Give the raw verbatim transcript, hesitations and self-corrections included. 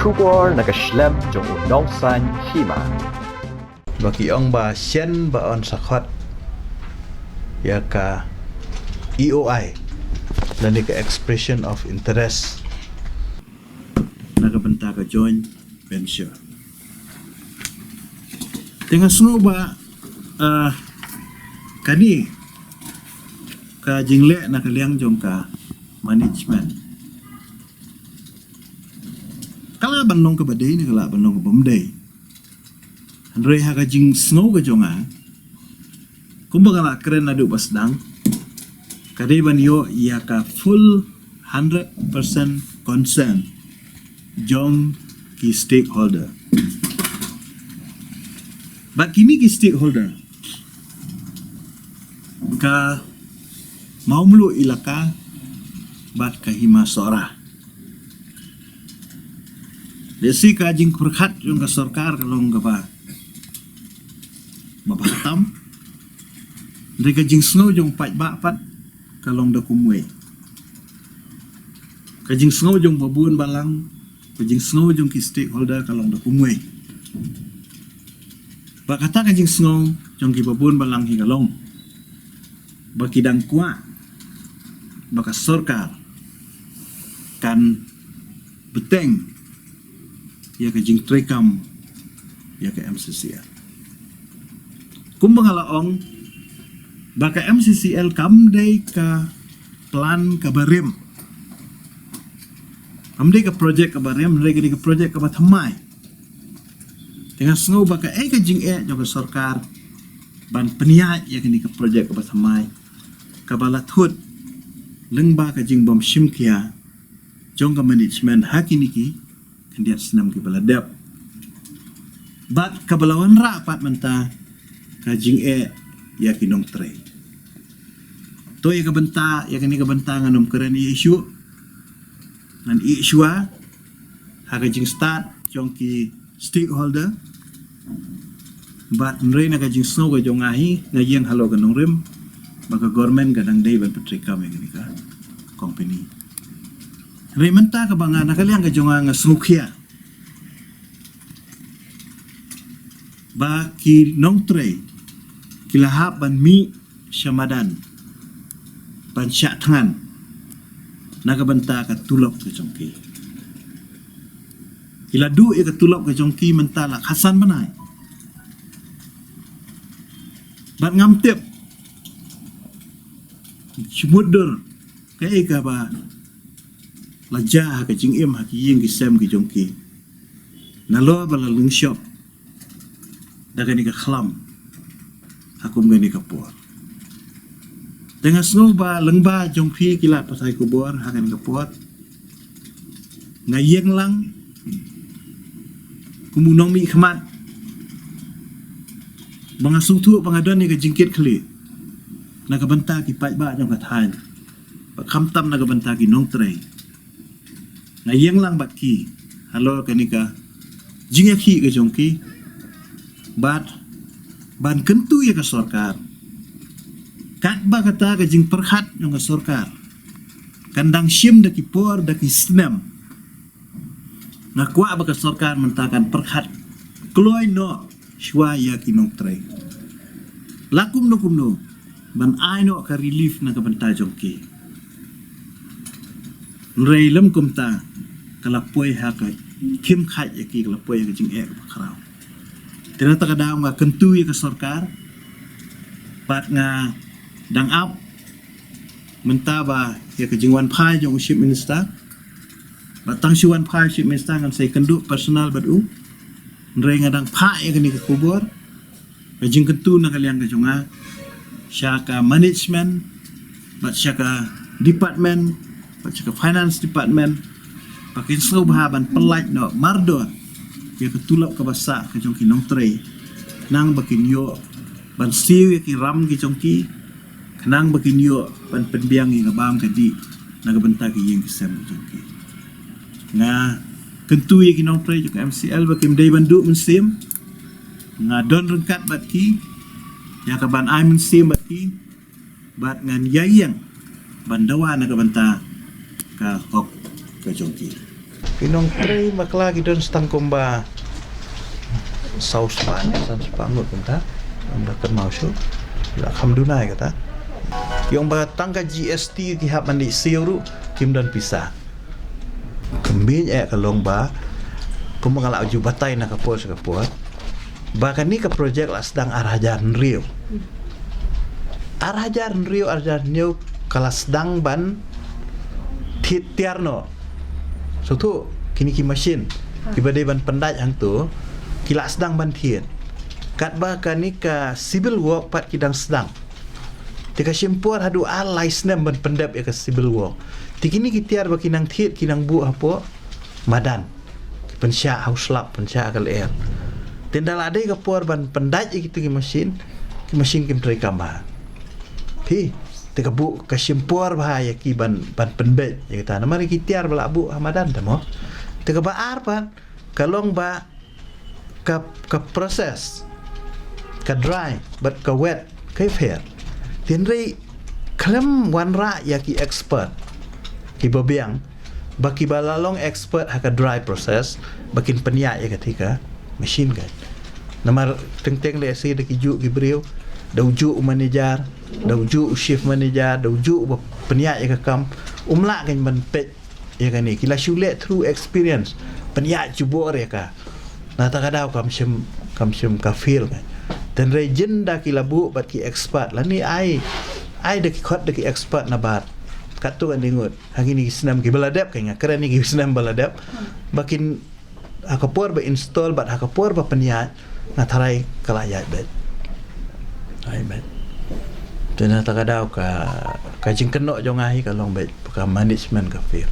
Khubor na ka shlem jong u nongsan hima. Ba ki ong ba shen ba yn sa khot ïa ka E O I lane ka expression of interest na ka bynta ka joint venture. Te nga sngew ba, ah, kane ka jingleh na ka liang jong ka management ka lah ban long kaba dei ne ka lah ban long kaba ym dei. Hynrei ha ka jingsngew ka jong nga, kumba nga la kren naduh ba sdang, ka dei ban ïoh ïa ka full hundred percent consent jong ki stakeholder. Bad kine ki stakeholder ka Mawmluh Elaka bad ka Hima Sohra. Lehse ka jingpyrkhat jong ka sorkar ka long kaba, ba bha tam. Hynrei ka jingsngew jong paidbah pat ka long da kumwei. Ka jingsngew jong babun balang, ka jingsngew jong ki stakeholder ka long da kumwei. Ba kata ka jingsngew jong ki babun balang hi ka long ba ki dang kwah ba ka sorkar kan bteng ïa ka jingtreikam ïa ka M C C L. Kumba nga la ong, ba ka M C C L kam dei ka plan kaba rim, kam dei ka projek kaba rim, hynrei ka dei ka projek kaba thymmai. Te nga sngew ba kaei ka jingeh jong ka sorkar ban pynïaid ïa kane ka projek kaba thymmai, kaba la thut lyngba ka jingbym shim khia jong ka management ha kine ki khyndiat snem kiba la dep. Bad kaba la wanrah pat mynta ka jingeh ïa ki nongtrei. To ïa ka bynta, ïa kane ka bynta ngan ym kren ïa shuh. Ngan ïeh shuwa ha ka jingstad jong ki stakeholder. Bad hynrei na ka jingsngew ka jong nga hi, nga ïeng halor ka nongrim ba ka government ka dang dei ban pyntreikam ïa kane ka company. Hynrei mynta kaba nga na ka liang ka jong nga nga sngewkhia ba ki nongtrei ki la hap ban mih sha madan ban shah thngan na ka bynta ka tulop ka jong ki. Ki la duh ïa ka tulop ka jong ki mynta la khatsan bnai. Bad ngam tip shu mutdur kaei kaba la jia ha ka jingim ha ki ïing ki sem ki jong ki. Nalor ba la lyngshop da kane ka khlam ha kum kane ka por. Te nga sngew ba lyngba jong phi ki lad pathai khubor ha kane ka por, nga ïeng lang kum u nongmihkhmat ba nga sngewthuh ba nga don ïa ka jingkitkhlieh na ka bynta ki paidbah jong ka thaiñ, ba khamtam na ka bynta ki nongtrei. Nga ïeng lang bad ki halor kane ka jingïakhih ka jong ki bad ban kyntu ïa ka sorkar. Katba kata ka jingpyrkhat jong ka sorkar kan dang shim da ki por da ki snem, nga kwah ba ka sorkar mynta kan pyrkhat kloi noh shuwa ïa ki nongtrei. La kumno kumno ban ai noh ka relief na ka bynta jong ki. Hynrei lym kumta ka la poi ha ka khim khait ïa ki, ka la poi ha ka jingeh kaba khraw. Te na kata ka daw nga kyntu ïa ka sorkar bad nga dang ap mynta ba ïa ka jingwan phai jong u Chief Minister. Bad tang shu wan phai u Chief Minister ngan sa ïakynduh personal bad u. Hynrei nga dang phah ïa kane ka khubor, ka jingkyntu na ka liang ka jong nga sha ka management bad sha ka department bad sha ka finance department, ba kin sngewbha ban pyllait noh mardor ïa ka tulop kaba sah ka jong ki nongtrei, khnang ba kin ïoh ban siew ïa ki ram ki jong ki, khnang ba kin ïoh ban pynbiang ïa ka bam ka dih na ka bynta ki ïing ki sem ki jong ki. Nga kyntu ïa ki nongtrei jong ka M C L ba kim dei ban duh mynsiem. Nga don ryngkat bad ki ïa ka ban ai mynsiem bad ki, bad ngan ïa ïeng ban dawa na ka bynta ka hok ka jong ki. Ki nongtrei bakla ki don tang kumba saw spah ne san spah ngut kumta. Ym da kynmaw shuh. La kham duna ïa kata. Ïong ba tang ka G S T ki hap ban leit siew ruh kim don pisa. Ka mih eh ka long ba kumba nga la ju batai na ka por sha ka por ba kane ka projek la sdang ar hajar hynriew. Ar hajar hynriew, ar hajar hynñiew ka la sdang ban thied tiar noh. Sngewthuh, kine ki machine kiba dei ban pyndait hangto ki la sdang ban thied. Katba kane ka civil work pat ki dang sdang. Te ka shim por haduh ar lai snem ban pyndep ïa ka civil work. Te kine ki tiar ba ki nang thied, ki nang buh hapoh madan. Ki pynshah ha u slap, pynshah ha ka lyer. Te ynda la dei ka por ban pyndait ïa kito ki machine, ki machine kim trei kam bha. Phi, te ka buh ka shim por bha ïa ki ban, ban pynbeit ïa kita. Namar ïa ki tiar ba la buh ha madan te mo. Te kaba ar pat ka long ba ka, ka process, ka dry bad ka wet ka pher. Te hynrei khlem wanrah ïa ki expert kiba biang, ba kiba la long expert ha ka dry process ba kin pynïaid ïa kata ka machine ka. Namar teng teng lehse da ki juh ki briew, da u juh u manager, da u juh u shift manager, da u juh uba pynïaid ïa ka kam, um lah kein ban peit ïa kane. Ki la shu leh through experience, pynïaid jubor ïa ka. Na kata ka daw kam shym, kam shym ka fail ka. Te hynrei jin da ki la buh bad ki expert lane ai, ai da ki khot da ki expert na bar. Katto katne ngut ha kine ki snem kiba la dep, ka nga kren ïa ki snem ba la dep, ba kin ha ka por ba install bad ha ka por ba pynïaid, nga tharai ka la ïaid beit. Ïaid beit. Te na kata ka daw ka, ka jingkynnoh jong nga hi ka long beit ba ka management ka fail.